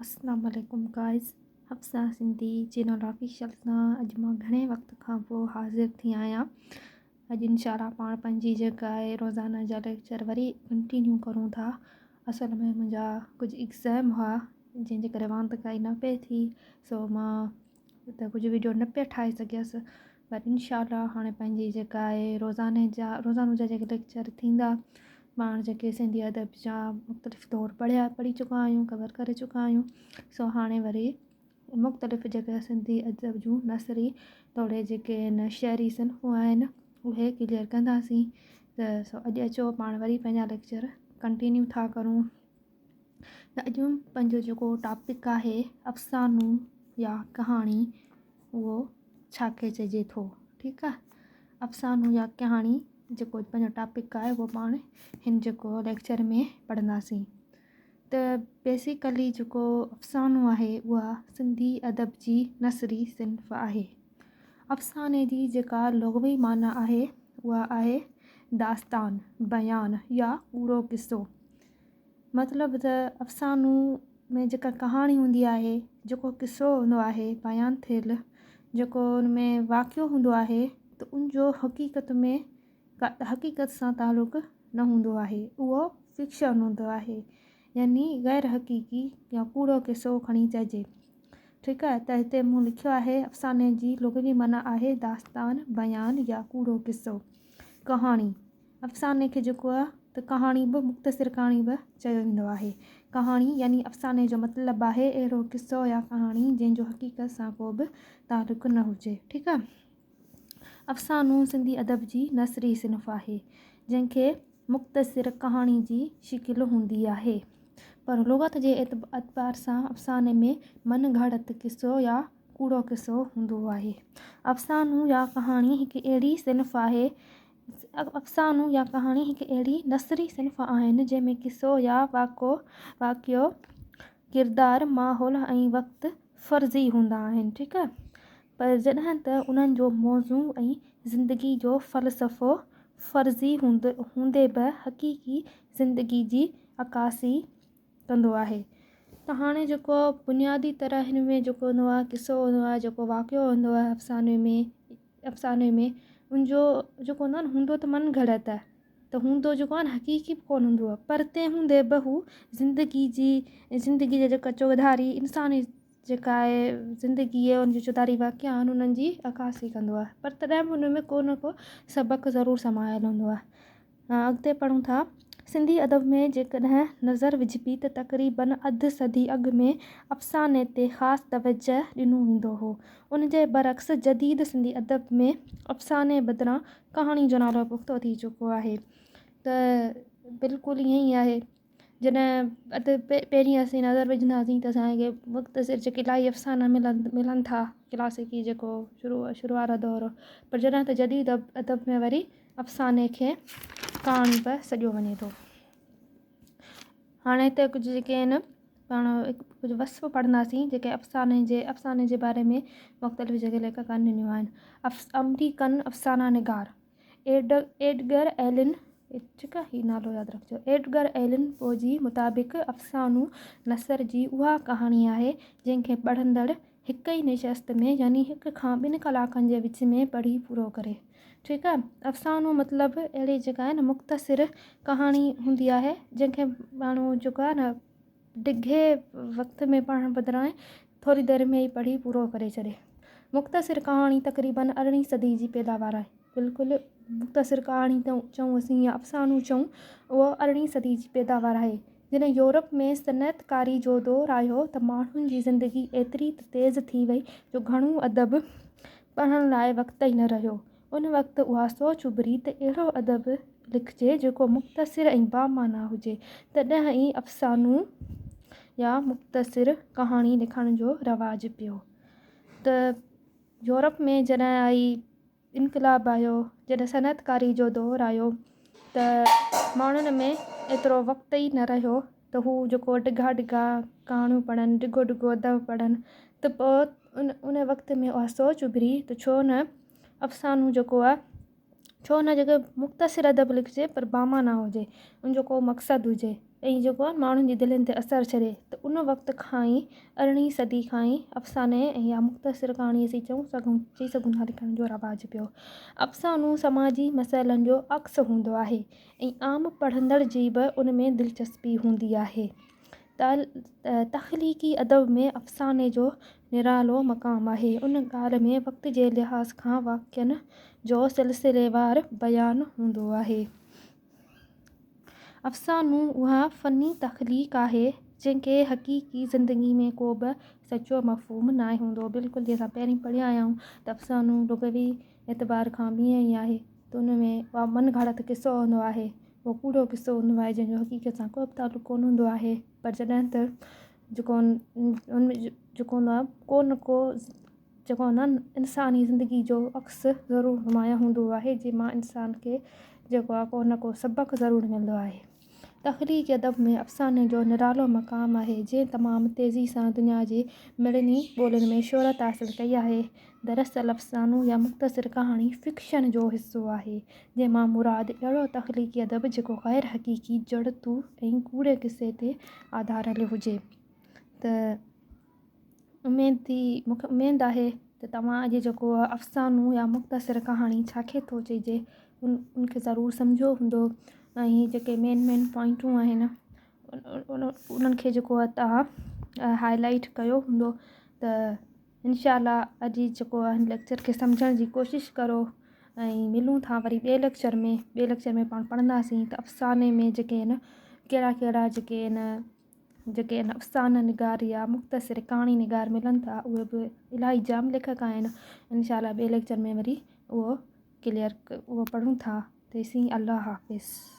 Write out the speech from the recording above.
اسلام عليڪم guys Hafsa Sindhi channel official سان اڄ مان گهڻي وقت کان پوء حاضر ٿي آهيان. اڄ انشاء الله پاڻ پنهنجي جيڪا آهي روزانه جا ليڪچر وري ڪنٽينيو ڪرون ٿا. اصل ۾ منهنجا ڪجهه ايگزام هئا جنهن جي ڪري واندڪائي نه پئي ٿي، سو مان ته ڪجهه ويڊيو نه پيا ٺاهي سگهيس، پر انشاء الله هاڻي پنهنجي جيڪا آهي روزاني جا روزانو جا جيڪي ليڪچر ٿيندا، پاڻ جيڪي سنڌي ادب جا مختلف دور پڙهيا پڙهي چڪا آهيون، ڪور ڪري چڪا آهيون، سو هاڻي وري مختلف جيڪي سنڌي ادب جون نثري توڙي جيڪي آهن شعري صنفون آهن اهي ڪليئر ڪنداسين. ته سو اڄ اچو پاڻ وري پنهنجا ليڪچر ڪنٽينيو ٿا ڪرون. ته اڄ پنهنجو جيڪو ٽاپڪ آهي افسانو يا ڪهاڻي، اهو ڇا کي چئجي ٿو؟ ٺيڪ آهي، افسانو يا ڪهاڻي جيڪو پنهنجو ٽاپڪ آهي اهو پاڻ هن جيڪو ليڪچر ۾ پڙهنداسين. ته بيسيڪلي جيڪو افسانو آهي اها سنڌي ادب جي نثري صنف آهي. افساني جي جيڪا لغوي معنيٰ آهي اها آهي داستان، بيان يا ڪوڙو قصو. مطلب ته افسانو ۾ جيڪا ڪهاڻي هوندي آهي، جيڪو قصو هوندو آهي بيان ٿيل، جيڪو ان ۾ واقعو هوندو آهي ته ان جو حقيقت ۾ حقيقت سان تعلق نه هوندو آهي، اهو فڪشن هوندو آهي، يعني غير حقيقي يا ڪوڙو قصو کڻي چئجي. ٺيڪ آهي ته هتي مون لکيو آهي افساني جي لغوي معنيٰ آهي داستان، بيان يا ڪوڙو قصو، ڪهاڻي. افساني کي جيڪو آهي ته ڪهاڻي به مختصر ڪهاڻي به چيو ويندو آهي. ڪهاڻي يعني افساني جو مطلب آهي اهڙو قصو يا ڪهاڻي جنهن جو حقيقت سان ڪو به تعلق نه هجي. ٺيڪ آهي. افسانو سنڌي ادب جي نثري صنف آهي جنهن کي مختصر ڪهاڻي جي شڪل هوندي آهي. پر لغت جي اعتبار سان افساني ۾ من گهڙت قصو يا ڪوڙو قصو هوندو آهي. افسانو يا ڪهاڻي هڪ اهڙي صنف آهي افسانو يا ڪهاڻي هڪ اهڙي نثري صنف آهن، جنهن ۾ قصو يا واقعو، ڪردار، ماحول ۽ وقت فرضي هوندا آهن، ٺيڪ آهي، پر جڏهن ته انهن جو موضوع ۽ زندگي جو فلسفو فرضي هوندي به حقيقي زندگي جي عڪاسي ڪندو آهي. ته هاڻي جيڪو بنيادي طرح هن ۾ جيڪو هوندو آهي قصو هوندو آهي، جيڪو واقعو هوندو آهي افساني ۾، افساني ۾ ان جو جيڪو هوندو آهي نه هوندو ته من گهڙت آهي ته هوندو جيڪو آهي نه حقيقي به ڪونه هوندو آهي پر تنهن هوندي به هو زندگي جي زندگي جا جيڪا چوڌاري انساني جيڪا آهي زندگي آهي ان جي چوڌاري واقعا آهن انهن جي عڪاسي ڪندو آهي پر تڏهن به ان ۾ ڪو نه ڪو سبق ضرور سمايل هوندو آهي. اڳتي پڙهون ٿا، سنڌي ادب ۾ جيڪڏهن نظر وجهبي ته تقريباً اڌ صدي اڳ ۾ افساني تي خاص توجهه ڏنو ويندو هو. ان جي برعڪس جديد سنڌي ادب ۾ افساني بدران ڪهاڻي جو نالو پختو ٿي چڪو آهي ته بلڪل ائين ئي آهي. جڏهن اڌ پهرين اسين نظر وجهنداسين ته اسان کي مختصر جيڪي الاهي افسانا ملن ملن ٿا ڪلاسيڪي جيڪو شروع شروع وارو دور هو پر جڏهن ته جديد ادب ۾ وري افساني کي ڪهاڻي به سڏيو وڃي ٿو. هاڻي هتي ڪجهه جيڪي آهن پاڻ ڪجهه وصف پڙهنداسين جيڪي افساني جي افساني جي باري ۾ مختلف جيڪي ليکڪن ڏنيون آهن. آمريڪن افسانا نگار ايڊگر ايلن ٺيڪ آهي هي نالو ياد رکجو ايڊگر ايلن پو جي مطابق افسانو نثر جي اها ڪهاڻي آهي جنهن کي پڙهندڙ هڪ ئي نشست ۾ يعني هڪ کان ٻن ڪلاڪن جي وچ ۾ پڙهي پورو ڪري. ٺيڪ آهي افسانو مطلب اهڙي جيڪا آهي نه مختصر ڪهاڻي هوندي آهي جنهن کي ماڻهو جيڪو آهي نه ڊگهي وقت ۾ پڙهڻ بدران ٿوري دير ۾ ئي پڙهي پورو ڪري ڇڏي. مختصر ڪهاڻي تقريبن ارڙهين صدي جي پيداوار آهي. بلڪل مختصر ڪهاڻي چئون اسين يا افسانو چئون اهو ارڙهين صدي جي پيداوار آهي. جڏهن يورپ ۾ صنعتڪاري جو دور آيو ته ماڻهن جي زندگي ايتري ته تيز ٿي وئي جو گهڻو ادب پڙهڻ لاء وقت ئي نه رهيو. ان وقت اها سوچ اڀري ته اهڙو ادب لکجي جيڪو مختصر ۽ بامعنيٰ هجي. تڏهن ئي افسانو يا مختصر ڪهاڻي لکڻ جو رواج پيو ته يورپ ۾ جڏهن آئي انقلاب آيو، جڏهن صنعتڪاري جو دور آيو ته ماڻهن ۾ ايترو وقت ئي نه رهيو ته هو جيڪو ڊگها ڊگها ڪهاڻيون پڙهن، ڊگهو ڊگهو ادب پڙهن ته پوء ان ان وقت ۾ اها سوچ اڀري ته ڇو نه افسانو جيڪو آهي ڇو نه جيڪو مختصر ادب لکجي پر بامعنيٰ هجي، ان جو ڪو مقصد هجي ۽ جيڪو آهي ماڻهن جي دلين تي اثر ڇڏي ته ان وقت کان ئي ارڙهين صدي کان ئي افساني يا مختصر ڪهاڻي اسين چئون سگهون چئي سگهون ٿا لکڻ جو رواج پيو. افسانو سماجي مسئلن جو عڪس هوندو آهي ۽ عام پڙهندڙ جي به ان ۾ دلچسپي هوندي آهي. تخليقي ادب ۾ افساني جو نرالو مقام آهي. ان ڳالهه ۾ وقت جي لحاظ کان واقعن جو سلسليوار بيان هوندو آهي. افسانو اها فني تخليق آهي، جنهن کي حقيقي زندگي ۾ ڪو به سچو مفهوم ناهي هوندو. بلڪل جيئن اسان پهرين پڙهيا آهيون ته افسانو لغوي اعتبار کان به ائين ئي آهي ته ان ۾ اها من گهڙت قصو هوندو آهي، اهو ڪوڙو قصو هوندو آهي جنهن جو حقيقت سان ڪو به تعلق ڪونه هوندو آهي پر جڏهن ته جيڪو ان ۾ جيڪو هوندو آهي ڪو نه ڪو جيڪو هوندو آهي انساني زندگي جو عڪس ضرور نمايان هوندو آهي جنهن مان انسان کي جيڪو آهي ڪو نه ڪو سبق ضرور ملندو آهي. تخليقي ادب ۾ افساني جو نرالو مقام آهي جنهن تمام تيزي سان دنيا جي مڙني ٻولين ۾ شهرت حاصل ڪئي آهي. دراصل افسانو يا مختصر ڪهاڻي فڪشن جو حصو آهي جنهن مان مراد اهڙو تخليقي ادب جيڪو غير حقيقي، جڙتو ۽ ڪوڙي قصي تي آڌاريل هجي ته اميد ٿي مون کي اميد آهي ته توهان اڄ جيڪو افسانو يا مختصر ڪهاڻي ڇا کي ٿو چئجي ان ان کي ضرور سمجهيو هوندو ۽ جيڪي مين مين پوائنٽون آهن انهن کي جيڪو آهي توهان هاءِ لائيٽ ڪيو هوندو ته انشاء الله اڄ جيڪو آهي هن ليڪچر کي سمجهڻ جي ڪوشش ڪرو ۽ ملون ٿا وري ٻئي ليڪچر ۾ ٻئي ليڪچر ۾ پاڻ پڙهنداسين ته افساني ۾ جيڪي آهن ڪهڙا ڪهڙا جيڪي آهن جيڪي آهن افسانه نگار يا مختصر ڪهاڻي نگار ملن ٿا اهي به الاهي جام ليکڪ آهن انشاء الله ٻئي ليڪچر ۾ وري اهو ڪليئر اهو پڙهون ٿا تيسين الله حافظ.